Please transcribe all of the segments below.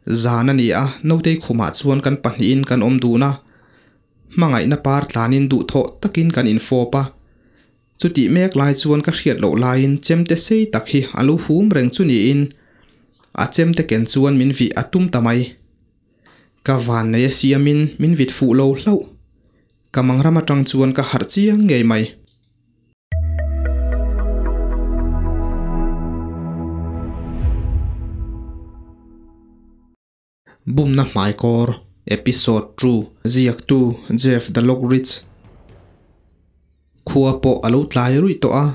Zan a ni a, Notei khumah chuan kan pahnihin kan awm dun a, hmangaihna par tlanin duhthawh takin kan infawp a. Chutih mek lai chuan ka hriat loh laiin chemte sei tak hi a lo hum reng chu niin a chemte ken chuan min vih a tum ta mai. Ka vannei a siamin min vit fuh lo hlauh. Ka mangram atang chuan ka harh chiang ngei mai. Bumna Hmaikawr, Episode 2, Ziaktu, Jeff The Lockrich. Khua pawh a lo tlai ruih tawh a,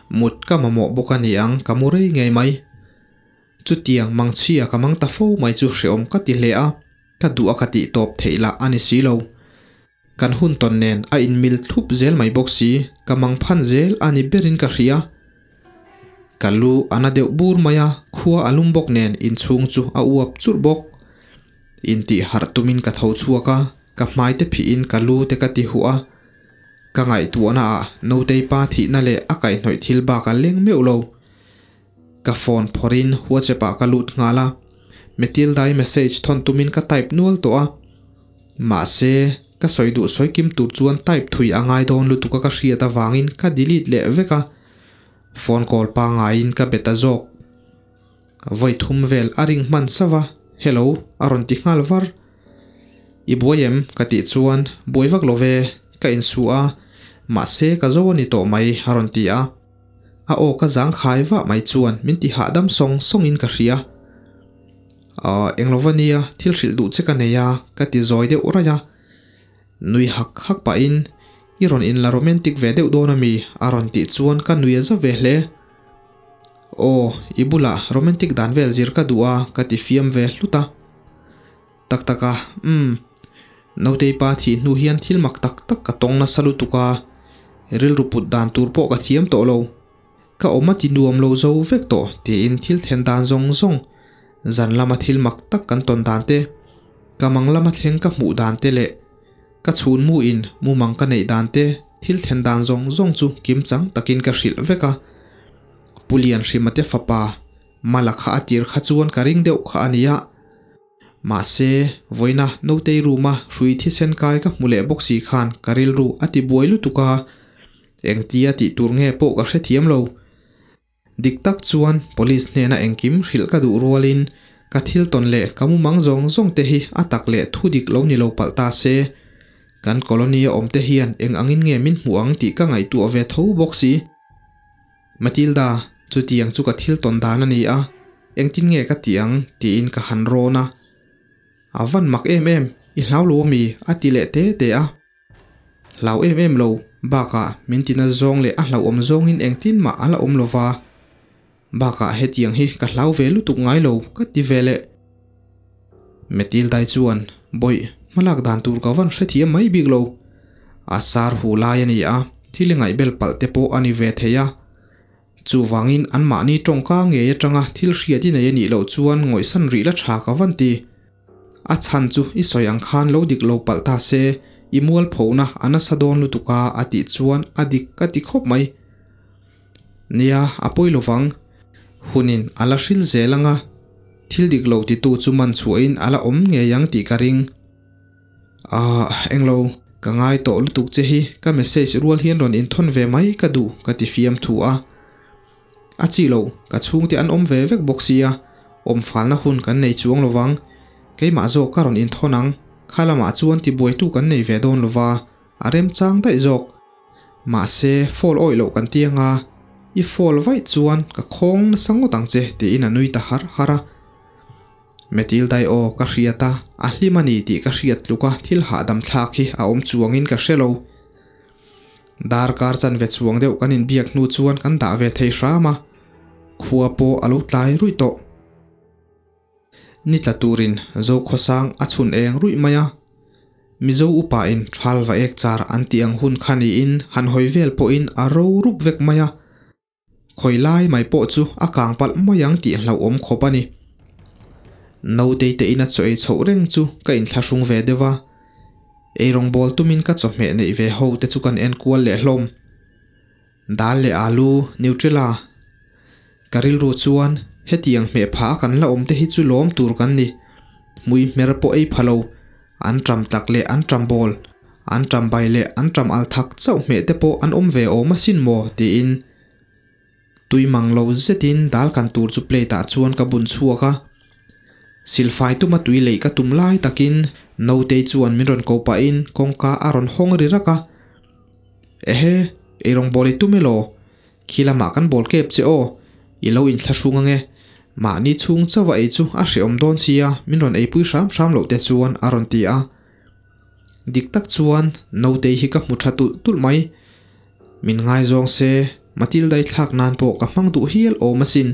mut ka mamawh bawk a ni ang ka mu rei ngei mai. Chutiang mangchhia ka mang ta fo mai chu hreawm ka ti hle a, ka duh a ka tih tawp theih lah a ni si lo. Kan hun tawn nen a inmil thlup zel mai bawk si, ka mang phan zel a ni berin ka hria. Ka lu a na deuh bur mai a, khua a lum bawk nen inchhung chu a uap churh bawk. Intih harh tumin ka tho chhuak a, ka hmai te phihin ka lu te ka ti huh a. Ka ngaihtuahna ah Notei pa thihna leh a kaihhnawih thil bak a leng meuh lo. Ka phone phawrhin WhatsApp ah ka lut nghal a, Matilda-i message thawn tumin ka type nual tawh a. Mahse, ka sawi duh sawi kim tur chuan type thui a ngai dawn lutuk a ka hriat avangin ka delete leh vek a, phone call pangaiin ka be ta zawk. Vawi thum vel a ring hman sauh a, Hello a rawn ti nghal var. I buai em? ka tih chuan buai vak lo ve, ka insuh a, mahse ka zo a ni tawh mai a rawn ti a. A aw ka zang khai vah mai chuan min ti hahdam sawng sawngin ka hria. Aw, eng lova nia, thil hrilh duh che ka nei a, ka ti zawi deuh raih a. Nui hak hak pahin, I rawn inla romantic ve deuh dawn ami? a rawn tih chuan ka nui a za ve hle. Aw, i bulah romantic dan vel zir ka duh a, ka ti fiam ve hlut a. Tak tak a, umm. Nautei pa thih hnu hian thil mak tak tak ka tawng nasa lutuk a, rilru put dan tur pawh ka thiam tawh lo. Ka awm a ti nuam lo zo vek tawh tiin thil then dan zawng zawng, zan lama thil mak tak kan tawn dan te, ka mang lama thleng ka hmuh dan te leh ka chhun mu in mumang ka neih dan te thil then dan zawng zawng chu kimchang takin ka hrilh vek a. Pu Lianhrima te fapa Mala kha a tir kha chuan ka ring deuh kha a nia. Mahse, vawiina Notei room-a hrui thisen kai ka hmu leh bawk si khan ka rilru a ti buai lutuk a, engtia tih tur nge pawh ka hrethiam lo. Dik tak chuan police hnena engkim hrilh ka duh rualin ka thil tawn leh ka mumang zawng zawng te hi a tak leh thu dik lo ni lo palh ta se, kan colony-a awm te hian eng angin nge min hmuh ang tih ka ngaihtuah ve tho bawk si. Matilda, chutiang chu ka thil tawn dan a ni a, engtin nge ka tih ang? tiin ka han rawn a. A van mak em em, i hlau lo ami? a ti leh te te a. Hlau em em lo, bakah min tina zawng leh a hlauhawm zawngin engtin mah a la awm lo va. Bakah hetiang hi ka hlau ve lutuk ngai lo, ka ti ve leh. Matilda-i chuan, Bawih, hmalak dan tur ka van hrethiam mai bik lo. A sar hu lai a ni a, thil i ngaihbel palh te pawh a ni ve thei a. Chuvangin anmahni tawngka ngei atanga thil hriat i nei a nih loh chuan ngawihsan rih la tha ka van ti. A chhan chu i sawi ang khan lo dik lo palh ta se, i mualphona a nasa dawn lutuk a a tih chuan a dik ka ti khawp mai. Nia, a pawi lovang. Hunin a la hril zel ang a, thil dik lo titu chu man chhuahin a la awm ngei ang tih ka ring. Ahh, englo, ka ngai tawh lutuk che hi, ka message rual hian rawn inthawn ve mai ka duh ka ti fiam thu a. A chi lo, ka chhungte an awm ve vek bawk sia, awm falna hun kan nei chuang lovang. Keimah zawk ka rawn inthawn ang, kha lamah chuan tibuaitu kan nei ve dawn lova, a remchang daih zawk. Mahse, fall awih loh kan ti anga, i fall vaih chuan ka khawng nasa ngawt ang che tiin a nui ta har har a. Matilda-i aw ka hriat a, a hlim a ni tih ka hriat tluk a thil hahdam thlak hi a awm chuangin ka hre lo. Darkar chanve chuang deuh kan inbiak hnu chuan kan dah ve thei hram a, khua pawh a lo tlai ruih tawh. Ni tla turin Zokhawsang a chhun eng ruih mai a, Mizo upain thal va ek char an tih ang hun kha niin han hawi vel pawhin a ro rup vek mai a. Khawi lai mai pawh chu a kang palh mai ang tih hlauhawm khawp a ni. Nautei te ina chaw ei chhoh reng chu ka inthlahrung ve deuh a, eirawng bawl tumin ka chawhmeh neih ve ho te chu kan enkual leh hlawm. Dal leh alu, Nutrela. Ka rilru chuan hetiang hmeh phah a kan la awm te hi chu lawm tur kan ni. hmui hmer pawh ei pha lo, anṭam tak leh anṭam bawl, anṭam bai leh anṭam al thak chauh hmeh te pawh an awm ve awm asin maw tiin tui mang lo zetin dal kan tur chu plate ah chuan ka bun chhuak a. Silfai tuma tui leih ka tum lai takin Notei chuan min rawn ko pahin kawngka a rawn hawng ri rak a. Ehe, eirawng bawl i tum elaw? Khi lamah kan bawl kep che aw, i lo inthlahrung ange. Mahni chhung chauh a ei chu a hrehawm dawn sia, min rawn eipui hram hram loh te chuan a rawn ti a. Dik tak chuan Notei hi ka hmu tha tulh tulh mai. Min ngaizawng se, Matilda-i thlak nan pawh ka hmang duh hial awm asin.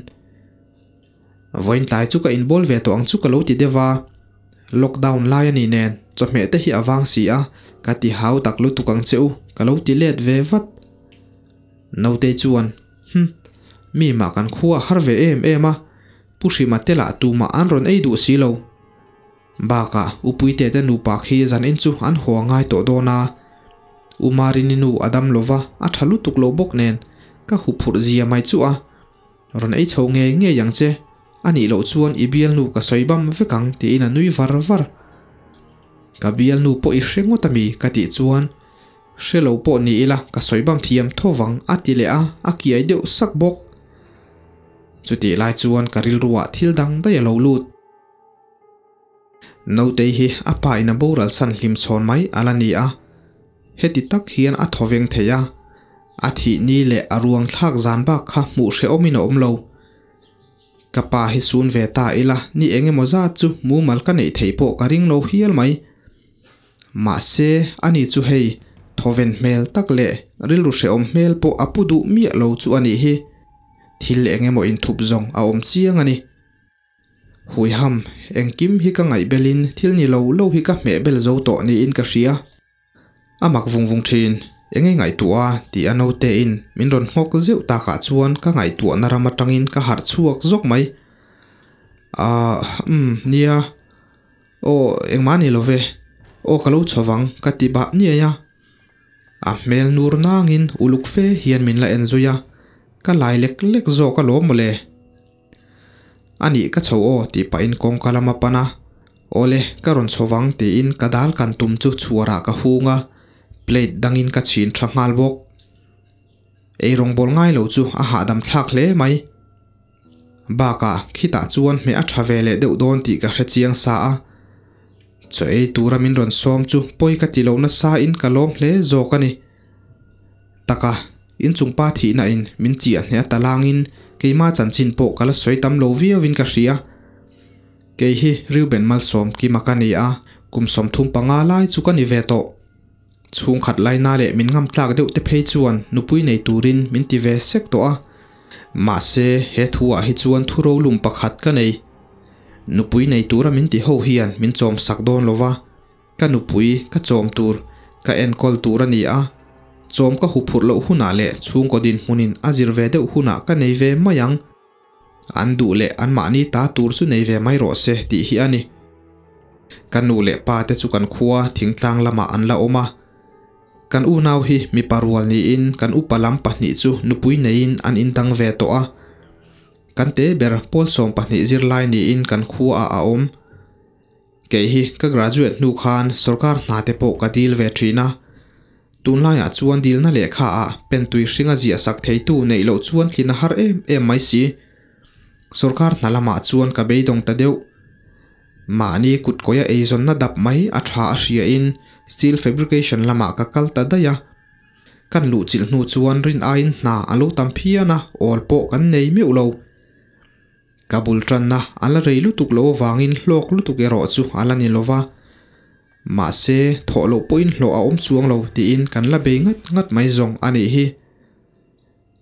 Vawiin tlai chu ka inbawl ve tawh ang chu ka lo ti deuh a, lockdown lai a ni nen chawhmeh te hi a vang si a, ka ti hau tak lutuk ang che u ka lo ti let ve vat. Nautei chuan, Hum, mi mah kan khua a har ve em em a, Pu Hrima te lah tumah an rawn ei duh si lo. Bakah Upuite te nupa khi zanin chu an haw a ngai tawh dawn a, U Marini nu a dam lova a tha lutuk lo bawk nen ka huphurh zia mai chu a. Rawn ei chho ngei ngei ang che, a nih loh chuan i bialnu ka sawi bam vek ang tiin a nui var var. Ka bialnu pawh i hre ngawt ami ka tih chuan hre lo pawh ni ila ka sawi bam thiam tho vang a ti leh a, a kiai deuh sak bawk. Chutih lai chuan ka rilruah thil dang daih a lo lut. Nautei hi a pa in a boral san hlim chhawn mai a la ni a, heti tak hian a thaw veng thei a, a thih ni leh a ruang thlak zan bak kha hmuh hrehawmin a awm lo. Ka pa hi sun ve ta ila ni eng emaw zat chu mumal ka neih theih pawh ka ring lo hial mai. Mahse ani chu hei thawven hmel tak leh rilru hrehawm hmel pawh a pu duh miah lo chu a nih hi. Thil eng emaw inthup zawng a awm chiang a ni. Huiham, engkim hi ka ngaih belin thil ni lo lo hi ka hmeh bel zo tawh niin ka hria. A mak vung vung thin, enge ngaihtuah a tih a naute in min rawn nghawk zeuh takah chuan ka ngaihtuahna ram atangin ka harh chhuak zawk mai. Ahh, umm, nia, aw engmah ni lo ve, aw ka lo chho vang ka ti bah niai a. A hmel nur nangin uluk fe hian min la en zui a, ka lai lek lek zawk alawm mawle. A nih ka chho aw tih pahin kawngka lam a pan a, Awle ka rawn chho vang tiin ka dal kan tum chu chhuarah ka hung a, plate dangin ka chhin tha nghal bawk. Ei rawngbâwl ngai lo chu a hahdam thlak hle mai. Bakah khitah chuan hmeh a tha ve leh deuh dawn tih ka hre chiang sa a, chaw ei tura min rawn sawm chu pawi ka ti lo nasa in ka lawm hle zawk a ni. Taka, inchung pa thihna in min chiah hneh a talangin keima chanchin pawh ka la sawi tam lo viauin ka hria. Kei hi Reuben Malsawm Kima ka ni a, kum 35 lai chu ka ni ve tawh. Chhungkhat laina leh min ngam tlak deuh te phei chuan nupui nei turin min ti ve sek tawh a. Mahse, he thuah hi chuan thu rolum pakhat ka nei. Nupui nei tura min ti ho hian min chawm sak dawn lo va. Ka nupui ka chawm tur, ka enkawl tur a ni a, chawm ka huphurh loh hunah leh chhungkaw dinhmunin a zir ve deuh hunah ka nei ve mai ang. An duh leh anmahni ta tur chu nei ve mai rawh se tih hi a ni. Ka nu leh pa te chu kan khua thingtlang lamah an la awm a. Kan unau hi mipa rual niin kan upa lam pahnih chu nupui neiin an indang ve tawh a. Kan te ber pawl 12 zirlai niin kan khuaah a awm. Kei hi ka graduate hnu khan sorkar hna te pawh ka dil ve thin a, tunlaiah chuan dilna lehkha ah pen tui hringa ziah sak theitu neih loh chuan tlin a har em em mai si. Sorkar hna lamah chuan ka beidawng ta deuh. Mahni kut kawia eizawnna dap mai a tha a hria in steel fabrication lamah ka kal ta daih a. Kan luhchilh hnu chuan rin aiin hna a lo tam phian a, awl pawh kan nei meuh lo. Ka bul tanna a la rei lutuk lo avangin hlawk lutuk erawh chu a la ni lo va, mahse thawh loh pawhin hlawh a awm chuang lo tiin kan la bei ngat ngat mai zawng a nih hi.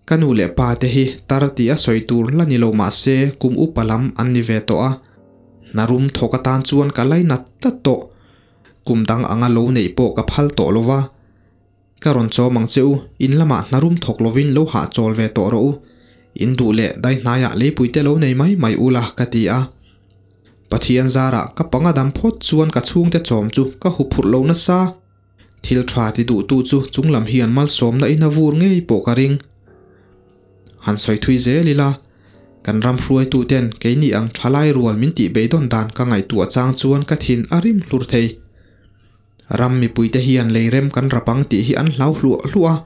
Ka nu leh pa te hi tar tih a sawi tur la ni lo mahse kum upa lam an ni ve tawh a, hna rum thawk atan chuan ka lainat tlat tawh. Kum dang anga lo neih pawh ka phal tawh lo va. Ka rawn chawm ang che u, in lamah hna rum thawk lovin lo hahchawl ve tawh rawh u. In duh leh dai hnaiah leipui te lo nei mai mai ula ka ti a. Pathian zarah ka panga dam phawt chuan ka chhungte chawm chu ka huphurh lo nasa. Thil tha ti duhtu chu chunglam hian malsawmna in a vur ngei pawh ka ring. Han sawi thui zel ila. Kan ram hruaituten keini ang thalai rual min tih beidawn dan ka ngaihtuah chang chuan ka thin a rim hlur thei. Ram mipuite hian leirem kan rapang tih hi an hlau hluah hluah a.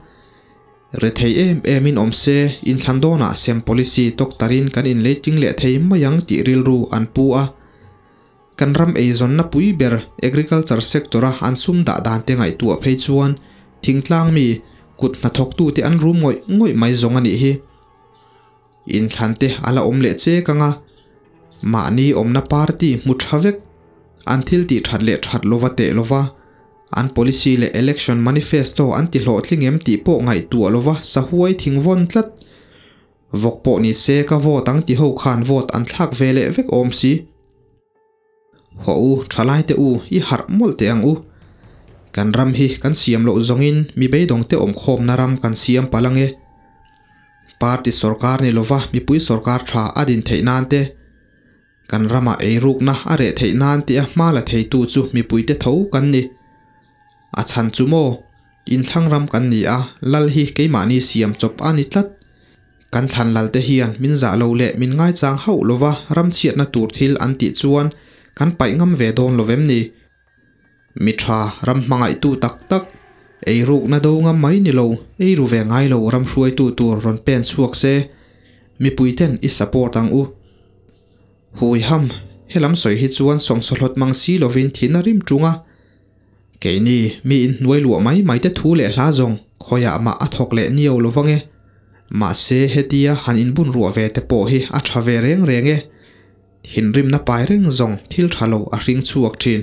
Rethei em emin awm se, inthlan dawnah sem policy tawktarin kan inleiting leh thei mai ang tih rilru an pu a. Kan ram eizawnna pui ber agriculture sector-a an sum dah dan te ngaihtuah phei chuan thingtlang mi kut hnathawktute an rum ngawih ngawih mai zawng a nih hi. Inthlan te a la awm leh chek ang a, mahni awmna party hmu tha vek, an thil tih that leh that lova teh lova, an policy leh election manifesto an ti hlawhtling em tih pawh ngaihtuah lova sahuai thing vawn tlat. Vawk pawh ni se ka vote ang ti ho khan vote an thlak ve leh vek awm si. Haw u, thalai te u, i harh mawlh teh ang u. Kan ram hi kan siam loh zawngin mi beidawng te awmkhawmna ram kan siam palh ange. Party sorkar ni lova mipui sorkar tha a din theih nan te, kan ramah eirukna a reh theih nan tia hma la theitu chu mipuite tho kan ni. A chhan chu maw? Inthlang ram kan ni a, lal hi keimahni siam chawp a ni tlat. Kan thlan lalte hian min zah lo leh min ngaichang hauh lova ramchhiatna tur thil an tih chuan kan paih ngam ve dawn lo vem ni? Mi tha, ram hmangaihtu tak tak, eirukna do ngam mai ni lo, eiru ve ngai lo ram hruaitu tur rawn pen chhuak se, mipuiten i support ang u. Hui ham, helam sawi hi chuan sawngsawhlawt mang si lovin thin a rim tung a. Keini, mi inhnuai luah mai mai te thu leh hla zawng khawiah mah a thawk leh nio lo vang e. Mahse, hetia han inbun ruah ve te pawh hi a tha ve reng reng e. Thinrimna pai reng zawng thil tha lo a hring chhuak thin.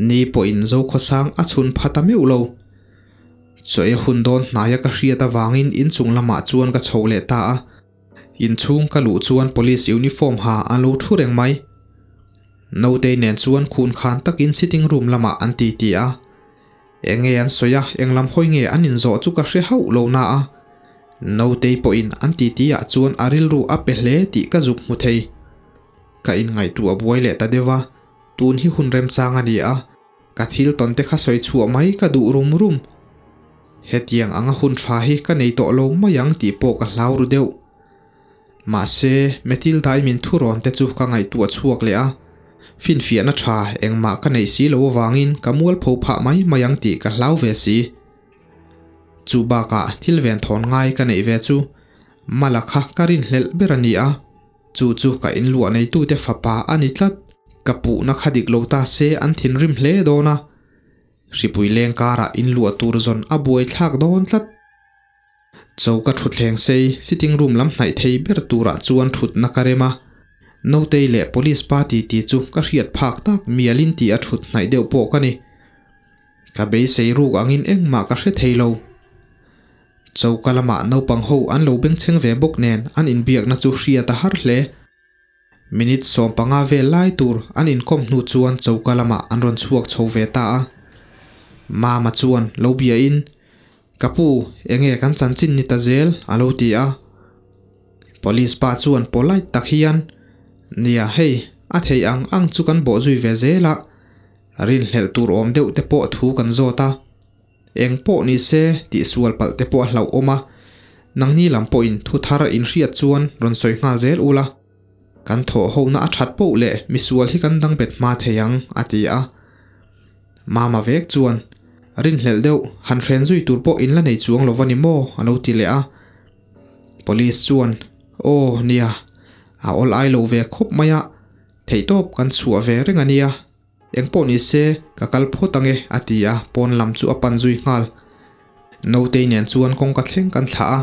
Ni pawhin Zokhawsang a chhun pha ta meuh lo. Chaw e hun dawn hnaia ka hriat avangin inchung lamah chuan ka chho leh ta a. Inchhung ka luh chuan police uniform ha a lo thu reng mai. Nautei nen chuan khun khan takin sitting room lamah an ti ti a. Enge an sawi a, eng lam hawi nge an inzawh chu ka hre hauh lo na a. Nautei pawhin an ti ti ah chuan a rilru a pe hle tih ka zuk hmu thei. Ka inngaihtuah buai leh ta deuh a, tun hi hun remchang a ni a, ka thil tawn te kha sawi chhuah mai ka duh rum rum. Hetiang anga hun tha hi ka nei tawh lo mai ang tih pawh ka hlau ru deuh. Mahse, Matilda-i min thurawn te chu ka ngaihtuah chhuak leh a, finfiahna tha engmah ka neih si lo avangin ka mualpho phah mai mai ang tih ka hlau ve si. Chu bakah thil venthawn ngai ka neih ve chu Mala kha ka rinhlelh ber a ni a, chu chu ka inluah neitute fapa a ni tlat. Ka puhna kha dik lo ta se an thinrim hle dawn a, hripui leng karah inluah tur zawn a buaithlak dawn tlat. Choka thutthleng sei sitting room lam hnaih thei ber turah chuan thutna ka rem a, Notei leh police pa titi chu ka hriat phak tak mialin tih a thut hnaih deuh pawh ka ni. Ka beisei ruk angin engmah ka hre thei lo. Choka lamah naupang ho an lo bengchheng ve bawk nen an inbiakna chu hriat a har hle. Minute 15 vel lai tur an inkawm hnu chuan choka lamah an rawn chhuak chho ve ta a. Mama chuan lo biain, Ka pu, enge kan chanchin ni ta zel? a lo ti a. Police pa chuan polite tak hian, Nia hei, a theih ang ang chu kan bawh zui ve zel a, rinhlelh tur awm deuh te pawh thu kan zawt a. Eng pawh ni se tih sual palh te pawh a hlauh awm a, nangni lam pawhin thu thar in hriat chuan rawn sawi nghal zel ula, kan thawh hona a that poh leh misual hi kan dang bet hma thei ang, a ti a. Mama vek chuan, Rinhlelh deuh, han hren zui tur pawh in la nei chuang lo va ni maw? a lo ti leh a. Police chuan, Aw, nia, a awl ai lo ve khawp mai a, theihtawp kan chhuah ve reng a nia. Engpawh ni se, ka kal phawt ange, a ti a, pawn lam chu a pan zui nghal. Notei nen chuan kawngka thleng kan thlah a,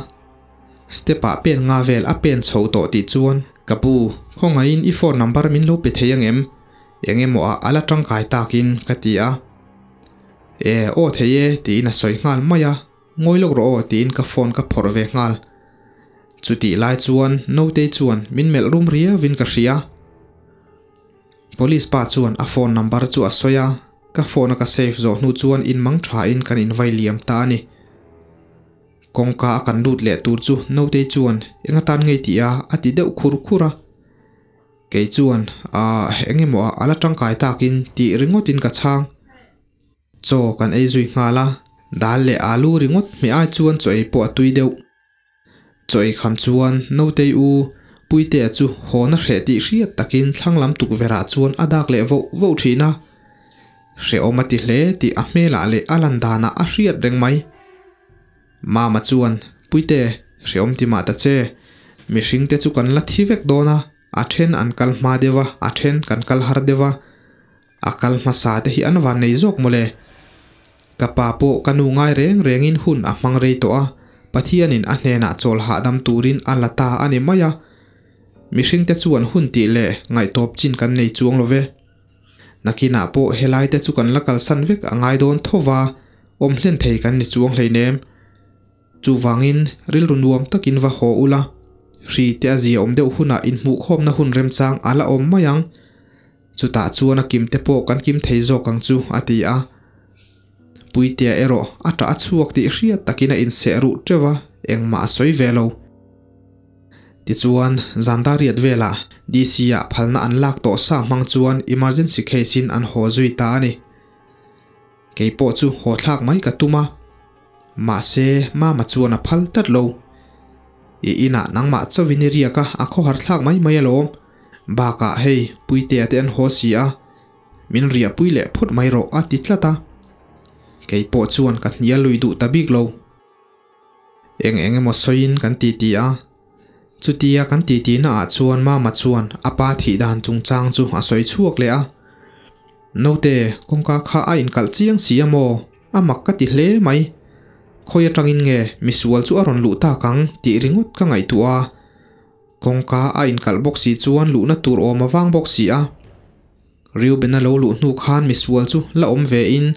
step ah pen nga vel a pen chho tawh tih chuan, Ka pu, khawngaihin i phone number min lo pe thei angem? Eng emaw ah a la tangkai takin, ka ti a. E, aw thei e, tiin a sawi nghal mai a, ngawi lawk rawh aw, tiin ka phone ka phawrh ve nghal. Chutih lai chuan Notei chuan min melh rum riauin ka hria. Police pa chuan a phone number chu a sawi a, ka phone a ka save zawh hnu chuan in mang tha in kan invai liam ta a ni. Kawngka a kan lut leh tur chu Notei chuan eng atan ngei tih a a ti deuh khur khur a. Kei chuan ah eng emaw ah a la tangkai takin tih ringawt in ka chhang. Chaw kan ei zui nghal a, dal leh alu ringawt hmeh ai chuan chaw ei pawh a tui deuh. Chaw ei kham chuan Notei u Puitea chu haw na hreh tih hriat takin thlang lam tukverh ah chuan a dak leh voh voh thin a. Hrehawm a ti hle tih a hmelah leh a lan danah a hriat reng mai. Mama chuan, Puite, hrehawm ti mah ta che. Mihring te chu kan la thi vek dawn a, a then an kal hma deuh a, a then kan kal har deuh a. A kal hmasa te hi an van nei zawk mawle. Ka pa pawh ka nu ngai reng rengin hun a hmang rei tawh a, Pathianin a hnenah chawl hahdam turin a la ta a ni mai a. Mihringte chuan hun tih leh ngaihtawp chin kan nei chuang lo ve. Nakinah pawh helai te chu kan la kalsan vek a ngai dawn tho va, awm hlen thei kan ni chuang hleinem. Chuvangin rilru nuam takin va haw ula, hri te a zia awm deuh hunah inhmuhkhawmna hun remchang a la awm mai ang. Chutah chuan a kim te pawh kan kim thei zawk ang chu, a ti a. Puitea erawh a tah a chhuak tih hriat takin a inseh ruh teuh a, engmah a sawi ve lo. Tichuan, zan dariat velah DC-ah phalna an lak tawh sa hmang chuan emergency case-in an haw zui ta a ni. Kei pawh chu haw thlak mai ka tum a, mahse Mama chuan a phal tlat lo. I inah nangmah chauhin i riak a, a khawhar thlak mai mai alawm. Bakah hei Puitea te an haw si a, min riahpui leh phawt mai rawh a ti tlat a. Kei pawh chuan ka hnial lui duh ta bik lo. Eng eng emaw sawiin kan titi a, chutia kan titi naah chuan Mama chuan a pa thih dan chungchang chu a sawi chhuak leh a. Naute, kawngka kha a inkalh chiang si a maw? A mak ka ti hle mai. Khawi atangin nge misual chu a rawn luh tak ang tih ringawt ka ngaihtuah a. Kawngka a inkalh bawk si chuan luhna tur awm a vang bawk si a. Reuben-a lo luh hnu khan misual chu la awm ve in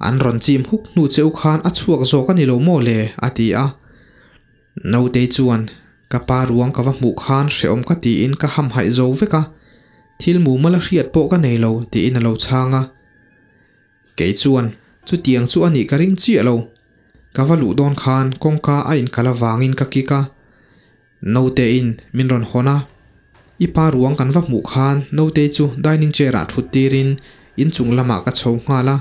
an rawn chim huk hnu cheu khan a chhuak zawk a ni lo maw le? a ti a. Nautei chuan, Ka pa ruang ka va hmuh khan hrehawm ka tiin ka hamhaih zo vek a, thil mumal a hriat pawh ka nei lo tiin a lo chhang a. Kei chuan, Chutiang chu a nih ka ring chiah lo. Ka va luh dawn khan kawngka a inkal avangin ka kik a. Naute-in min rawn hawn a, I pa ruang kan va hmuh khan Nautei chu dining chair-ah thut tirin inchung lamah ka chho nghal a.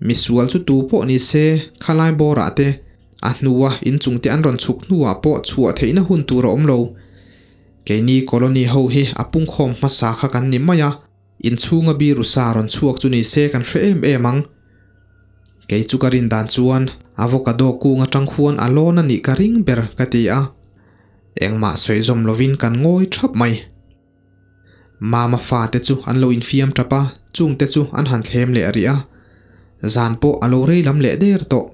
Misual chu tu pawh ni se, khalai bawrah te, a hnua inchung te an rawn chhuk hnuah pawh chhuah theihna hun tur a awm lo. Keini colony ho hi a pungkhawm hmasa kha kan ni mai a. Inchhunga biru sa rawn chhuak chu ni se kan hre em em ang. Kei chu ka rin dan chuan avocado kung atang khuan a lawn a nih ka ring ber ka ti a. Engmah sawi zawm lovin kan ngawi thap mai. Mama fate chu an lo infiam tap a, chungte chu an han thlem leh rih a. Zan pawh a lo rei lam leh der tawh.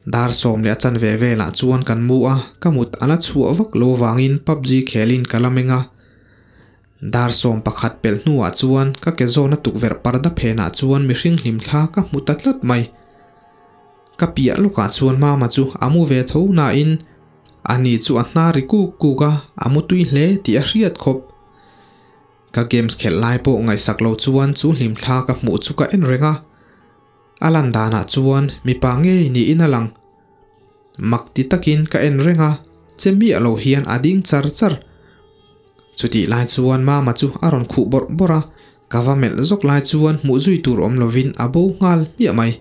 Dar 10 a chanve velah chuan kan mu a, ka mut a la chhuah vak lo vangin PUBG khelin ka la meng a. Dar 11 pelh hnuah chuan ka ke zawna tukverh parda phenah chuan mihring hlimthla ka hmu ta tlat mai. Ka piah lawkah chuan Mama chu a mu ve tho nain ani chu a hnar ri kuk kuk a, a mu tui hle tih a hriat khawp. Ka games khelh lai pawh ngaihsak lo chuan chu hlimthla ka hmuh chu ka en reng a. A lan danah chuan mipa ngei niin a lang. Mak ti takin ka en reng a, che miah lo hian a ding char char. Chutih lai chuan Mama chu a rawn khuh bawrh bawrh a, ka va melh zawk lai chuan hmuh zui tur awm lovin a bo nghal hmiah mai.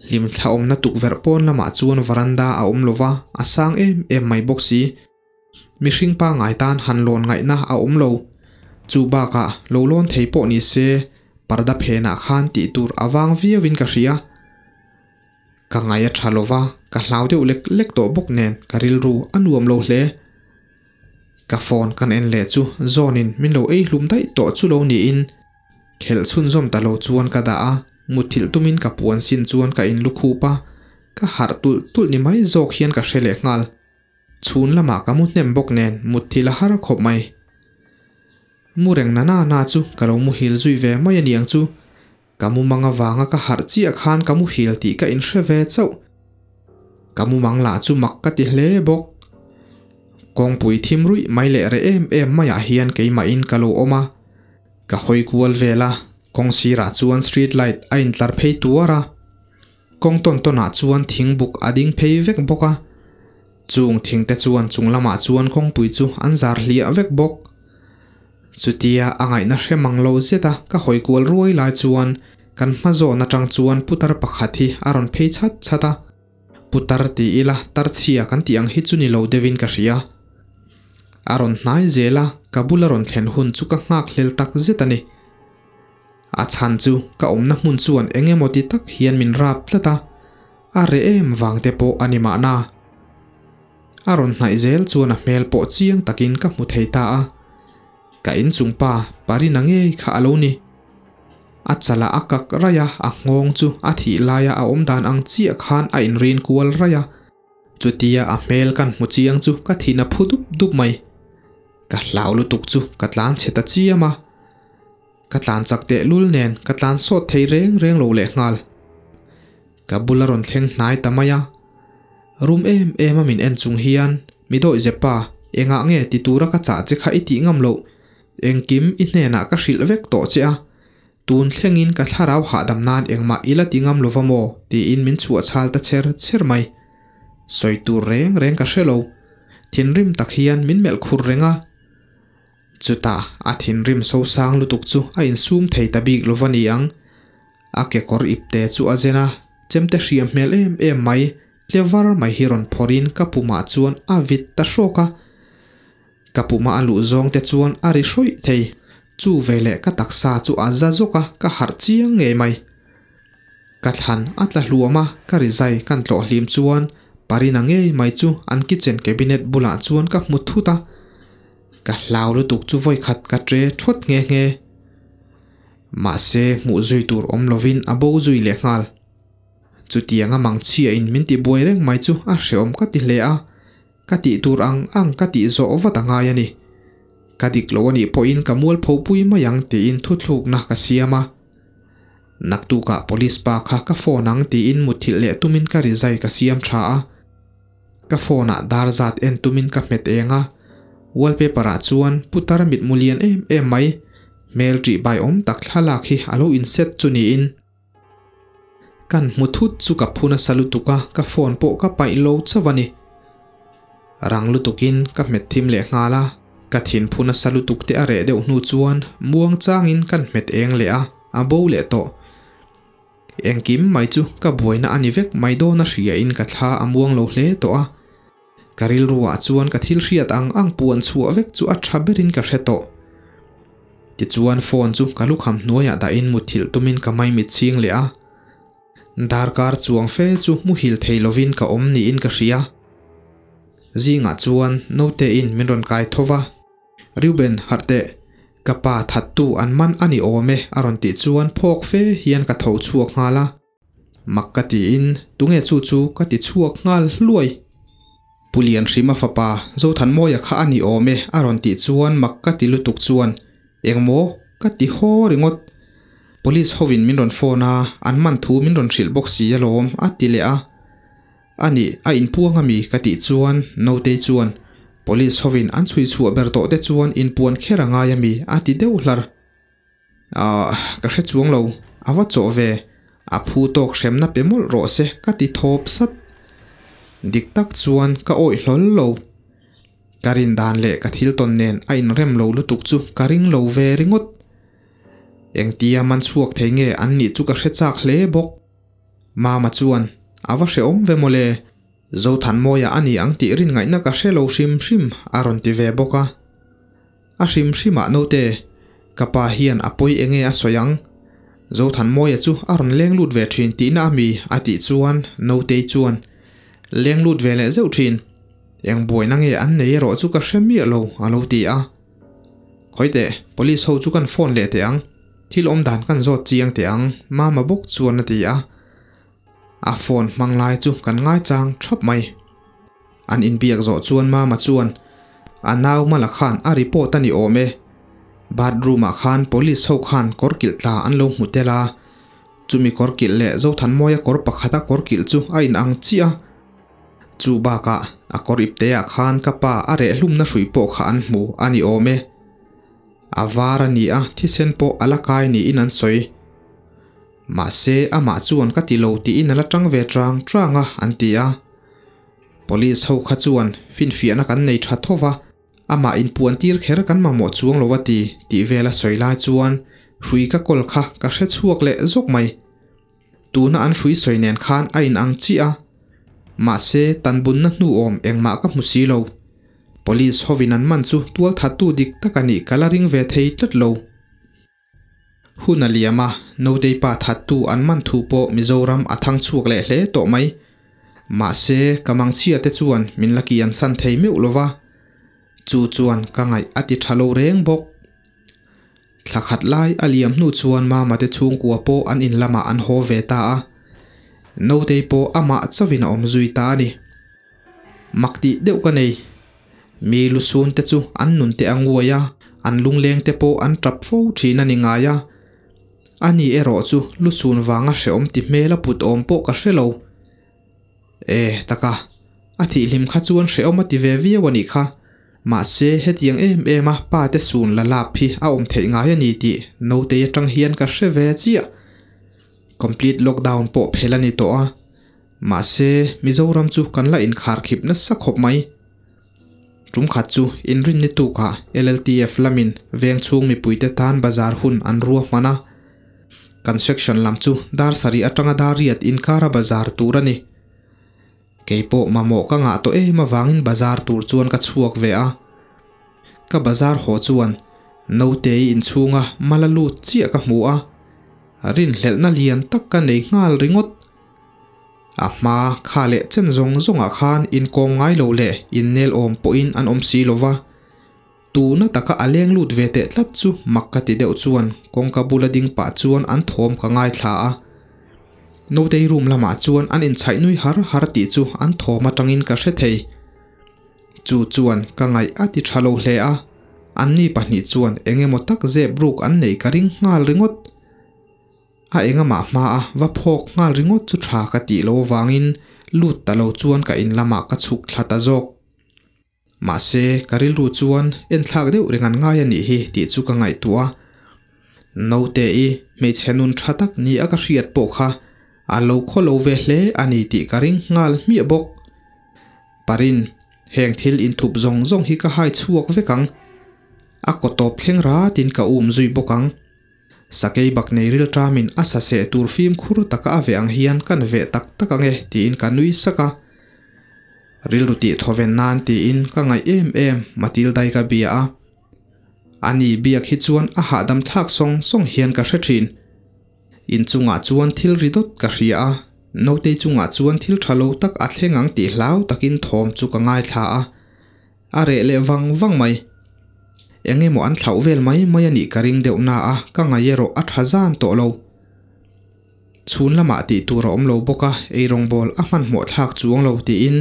Hlimthla awmna tukverh pawn lamah chuan varanda a awm lova, a sang em em mai bawk si. Mihring pangngai tan han lawn ngaihna a awm lo. Chu bakah lo lawn thei pawh ni se, parda phenah khan tih tur a vang viauin ka hria. Ka ngai a tha lova, ka hlau deuh lek lek tawh bawk nen ka rilru a nuam lo hle. Ka phone kan en leh chu Zawnin min lo ei hlum daih tawh chu lo niin khelh chhunzawm ta lo chuan ka dah a, muthilh tumin ka puan sin chuan ka in lukhup a, ka harh tulh tulh ni mai zawk hian ka hre leh nghal. Chhun lamah ka mu hnem bawk nen mutthilh a har khawp mai. Mu reng na na na chu ka lo muhil zui ve mai a niang chu. Ka mumang avanga ka harh chiah khan ka muhil tih ka inhre ve chauh. Ka mumang lah chu mak ka ti hle bawk. Kawngpui thim ruih mai leh reh em em maiah hian keimahin ka lo awm a. Ka hawi kual vel a, kawng sirah chuan street light a intlar phei tuar a. Kawng tawn tawnah chuan thing buk a ding phei vek bawk a. Chung thing te chuan chung lamah chuan kawngpui chu an zar hliah vek bawk. Chutia a ngaihna hre mang lo zet a ka hawi kual ruai lai chuan kan hma zawn atang chuan putar pakhat hi a rawn phei chhat chhat a. Putar ti ila tar chhia kan tih ang hi chu ni lo deuhin ka hria. A rawn hnai zel a, ka bula rawn thlen hun chu ka nghak hlel tak zet a ni. A chhan chu ka awmna hmun chuan eng emaw ti tak hian min rap tlat a, a reh em vang te pawh a ni mahna. A rawn hnaih zel chuan a hmel pawh chiang takin ka hmu thei ta a, ka inchung pa Parina ngei kha a lo ni. A chalah a kak raih a, a nghawng chu a thih laia a awm dan ang chiah khan a inrin kual raih a. Chutia a hmel kan hmu chiang chu ka thin a phu dup dup mai. Ka hlau lutuk chu ka tlan chhe ta chiam a. Ka tlan chak teh lul nen ka tlan sawt thei reng reng lo leh nghal. Ka bula rawn thleng hnai ta mai a. Rum em em a min en chung hian mi dawih zepa engah nge ti tura ka chah che kha i tih ngam loh. Engkim i hnenah ka hrilh vek tawh che a. Tun thlengin ka thlarau hahdam nan engmah i la ti ngam lova maw tiin min chhuah chhal ta cher cher mai. Sawi tur reng reng ka hre lo. Thinrim tak hian min melh khur reng a. Chutah a thinrim sosang lutuk chu a insum thei ta bik lova ni ang. A kekawr ipte chu a zen a, chemte hriam hmel em em mai, tle var mai hi rawn phawrhin ka pumah chuan a vit ta hrawk a. Ka puma a luh zawng te chuan a ri hrawih thei. Chu veleh ka taksa chu a za zawk a, ka harh chiang ngei mai. Ka thlan a tla hluam a, ka rizai kan tlawh hlim chuan Parina ngei mai chu an kitchen cabinet bulah chuan ka hmu thut a. Ka hlau lutuk chu vawikhat ka tre thawt nghe nghe. Mahse hmuh zui tur awm lovin a bo zui leh nghal. Chutianga mangchhia in min ti buai reng mai chu a hreawm ka ti hle a, ka tih tur ang ang ka tih zawh vat a ngai a ni. Ka dik lo a nih pawhin ka mualpho pui mai ang tiin thuthlukna ka siam a. Naktukah police pa kha ka phone ang tiin mutthilh leh tumin ka rizai ka siam tha a. Ka phone ah dar zat en tumin ka hmet eng a, wallpaper ah chuan putar mitmu lian em em mai, hmel ṭih bai awm tak thlalak hi a lo inset chu niin. Kan hmu thut chu ka phu nasa lutuk a, ka phone pawh ka paih lo chauh a ni. Rang lutukin ka hmet thim leh nghal a, ka thin phu nasa lutuk te a reh deuh hnu chuan muang changin kan hmet eng leh a, a bo leh tawh. Engkim mai chu ka buaina a ni vek mai dawn a hria in ka thla a muang lo hle tawh a. Ka rilruah chuan ka thil hriat ang ang puan chhuah vek chu a tha berin ka hre tawh. Tichuan phone chu ka lukham hnuaiah dahin mutthilh tumin ka maimit chhing leh a. Darkar chuang fe chu muhil thei lovin ka awm niin ka hria. Zingah chuan naute in min rawn kai tho va. Reuben harh teh, ka pa thattu an man a ni awm e a rawn tih chuan phawk fe hian ka tho chhuak nghal a. Mak ka tiin tunge chu chu ka ti chhuak nghal hluai. Pu Lianhrima fapa Zothanmawia kha a ni awm e a rawn tih chuan mak ka ti lutuk chuan engmaw ka ti haw ringawt. Police hovin min rawn phone a, an man thu min rawn hrilh bawk si alawm a ti leh a. A nih, a inpuang ami ka tih chuan Notei chuan Police hovin an chhui chhuah ber tawh te chuan inpuan kher a ngai ami a ti deuh hlar. Ahh, ka hre chuang lo, a va chawh ve, a phu tawk hremna pe mawlh rawh se ka ti thawp sat. Dik tak chuan ka awih hlawl lo. Ka rin dan leh ka thil tawn nen a inrem lo lutuk chu ka ring lo ve ringawt. Engtia man chhuak thei nge an nih chu ka hre chak hle bawk. Mama chuan, A va hrehawm ve mawle, Zothanmawia a ni ang tih rin ngaihna ka hre lo hrim hrim a rawn ti ve bawk a. A hrim hrimah naute, ka pa hian a pawi enge a sawi ang? Zothanmawia chu a rawn leng lut ve thin tihna a mi a tih chuan Notei chuan, Leng lut ve leh zeuh thin. Eng buaina nge an nei erawh chu ka hre miah lo a lo ti a. Khawiteh, police ho chu kan phone leh teh ang. Thil awm dan kan zawt chiang teh ang Mama bawk chuan a ti a. A phone hmang lai chu kan ngaichang thap mai. An inbiak zawh chuan Mama chuan a nau Mala khan a report a ni awm e. Bathroom ah khan police ho khan kawr kilh tla an lo hmu tel a, chumi kawr kilh leh Zothanmawia kawr pakhata kawr kilh chu a inang chiah a. Chu bakah a kawr ipte ah khan ka pa a reh hlumna hrui pawh kha an hmu a ni awm e. A var a ni a, thisen pawh a la kai niin an sawi. Mahse, amah chuan ka ti lo tiin a la tang ve chang chang a, an ti a. Police ho kha chuan finfiahna kan nei tha tho va, amah inpuan tir kher kan mamawh chuang lo a ti, tih vel a sawi lai chuan hrui ka kawl kha ka hre chhuak leh zawk mai. Tuna an hrui sawi nen khan a inang chiah a. Mahse, tanbunna hnu awm engmah ka hmu si lo. Police hovin an man chu tualthattu dik tak a nih ka la ring ve thei tlat lo. Hun a liam a, Notei pa thattu an man thu pawh Mizoram a thang chhuak leh hle tawh mai. Mahse, ka mangchhia te chuan min la kian san thei meuh lo va, chu chuan ka ngaih a ti tha lo reng bawk. Thla khat lai a liam hnu chuan Mama te chhungkua pawh an in lamah an haw ve ta a, Notei pawh amah chauhin a awm zui ta a ni. Mak tih deuh ka nei. Mi lusun te chu an nun te a nguai a, an lungleng te pawh an tap fo thin a ni ngai a. Ani erawh chu lusun vanga hrehawm ti hmel a put awm pawh ka hre lo. E, taka, a thihhlim kha chuan hrehawm a ti ve viau a nih kha. Mahse, hetiang em em a pa te sun la lap hi a awm theih ngai a ni tih Notei atang hian ka hre ve chiah. Complete lockdown pawh phel a ni tawh a. Mahse, Mizoram chu kan la inkharkhip nasa khawp mai. Tum khat chu inrinni tukah LLTF lamin veng chhung mipuite tan bazar hun an ruahman a. Kan section lam chu dar sarih atanga dar riat inkara bazar tur a ni. Kei pawh mamawh ka ngah tawh em avangin bazar tur chuan ka chhuak ve a. Ka bazar haw chuan Notei inchhunga mala lut chiah ka hmu a, rinhlelhna lian tak ka nei nghal ringawt. A hma kha leh chen zawng zawngah khan inkawm ngai lo leh innel awm pawhin an awm si lo va. Tuna taka a leng lut ve teh tlat chu mak ka ti deuh chuan kawngka bula ding pah chuan an thawm ka ngaithla a. Notei room lamah chuan an inchhaih nui har har tih chu an thawm atangin ka hre thei. Chu chuan ka ngaih a ti tha lo hle a, anni pahnih chuan eng emaw tak zep ruk an neih ka ring nghal ringawt. A engamah hmaa va phawk nghal ringawt chu tha ka tih lo avangin lut ta lo chuan ka in lamah ka chhuk thla ta zawk. Mahse, ka rilru chuan enthlak deuh reng an ngai a nih hi tih chu ka ngaihtuah a. Naute-i hmeichhe nun tha tak ni a ka hriat pawh kha a lo khaw lo ve hle a ni tih ka ring nghal hmiah bawk. Parin, heng thil inthup zawng zawng hi ka hai chhuak vek ang. A kaw tawp thleng ratin ka um zui bawk ang. Sakei bak nei rilṭamin a sa seh tur fimkhur taka a veh ang hian kan veh tak tak ang e tiin ka nui sak a. Rilru tih thawven nan tiin ka ngaih em em Matildai ka bia a. Ani biak hi chuan a hahdam thlak sawng sawng hian ka hre ṭhin. Inchungah chuan thil ri dawt ka hria a, Notei chungah chuan thil ṭha lo tak a thleng ang tih hlau takin thawm chu ka ngaithla a. A reh leh vang vang mai. Eng emaw an thlauh vel mai mai a nih ka ring deuh na a, ka ngaih erawh a tha zan tawh lo. Chhun lamah tih tur a awm lo bawk a, eirawngbawl a hmanhmawh thlak chuang lo tiin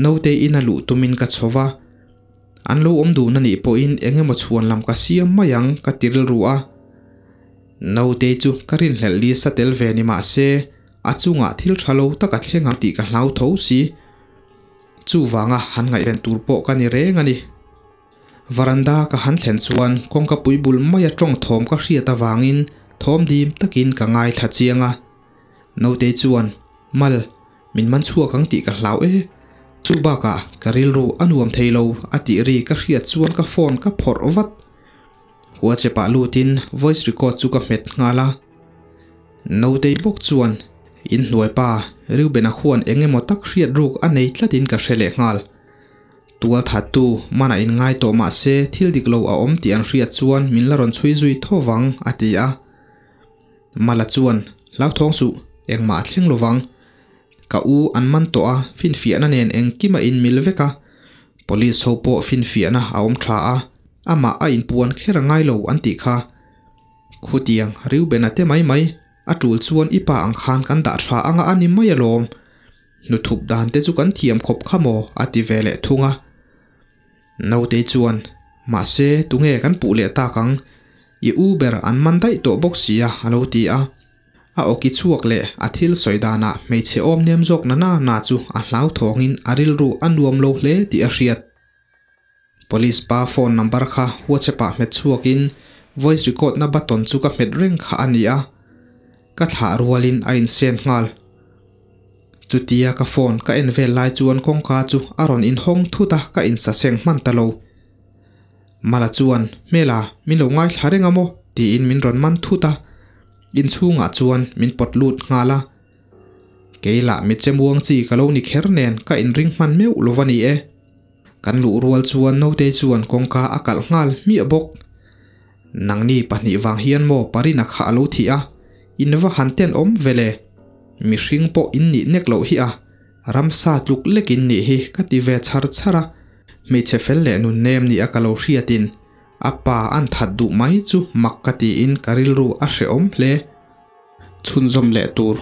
Notei ina luh tumin ka chho va. An lo awm dun a nih pawhin eng emaw chhuan lam ka siam mai ang ka ti rilru a. Notei chu ka rinhlelh li sa tel ve ni mah se, a chungah thil tha lo tak a thleng ang tih ka hlau tho si. Chuvanga han ngaihven tur pawh ka ni reng a ni. Varanda ka han thlen chuan kawngka pui bul maia tawng thawm ka hriat avangin thawm dim takin ka ngaithla chiang a. Nautei chuan, Mal, min man chhuak ang tih ka hlau e. Chu bakah ka rilru a nuam thei lo a tih ri ka hriat chuan ka phone ka phawrh vat. WhatsApp ah lutin voice record chu ka hmet nghal a. Nautei bawk chuan inhnuai pa Reuben-a khuan eng emaw tak hriat ruk a nei tlatin ka hre leh nghal. Tual thattu mana inngai tawh mah se thil dik lo a awm tih an hriat chuan min la rawn chhui zui tho vang a ti a. Mala chuan hlauthawng suh engmah a thleng lovang. Ka u an man tawh a, finfiahna nen engkim a inmil vek a. Police ho pawh finfiahna a awm tha a, amah a inpuan kher a ngai lo an tih kha. Khutiang Reuben-a te mai mai, a tul chuan i pa ang khan kan dah tha anga a ni mai alawm. Hnuthup dan te chu kan thiam khawp kha maw a ti ve leh thung a. Nautei chuan, Mahse, tunge kan puh leh tak ang? I u ber an man daih tawh bawk sia a lo ti a. A awki chhuak leh a thil sawi danah hmeichhe awm nem zawk na na na chu a hlauthawngin a rilru a nuam lo hle tih a hriat. Police pa phone number kha WhatsApp ah hmet chhuakin voice record na button chu ka hmet reng kha a ni a, ka thlah rualin a insend nghal. Chutia ka phone ka en vel lai chuan kawngka chu a rawn inhawng thut a, ka insaseng hman ta lo. Mala chuan, Hmela, min lo ngaithla reng a maw? tiin min rawn man thut a, inchhungah chuan min pawt lut nghal a. Kei lah mi chemuang chi ka lo ni kher nen ka inring hman meuh lo va ni e. Kan luh rual chuan Notei chuan kawngka a kalh nghal hmiah bawk. Nangni pahnih vang hian maw Parina kha a lo thih a, in va han tenawm ve le. Mihring pawh in nih nek loh hi a, ramsa tluk lek in nih hi ka ti ve chhar chhar a. Hmeichhe fel leh nun nem nia ka lo hriatin a pa an that duh mai chu mak ka tiin ka rilru a hrehawm hle. Chhunzawm leh tur.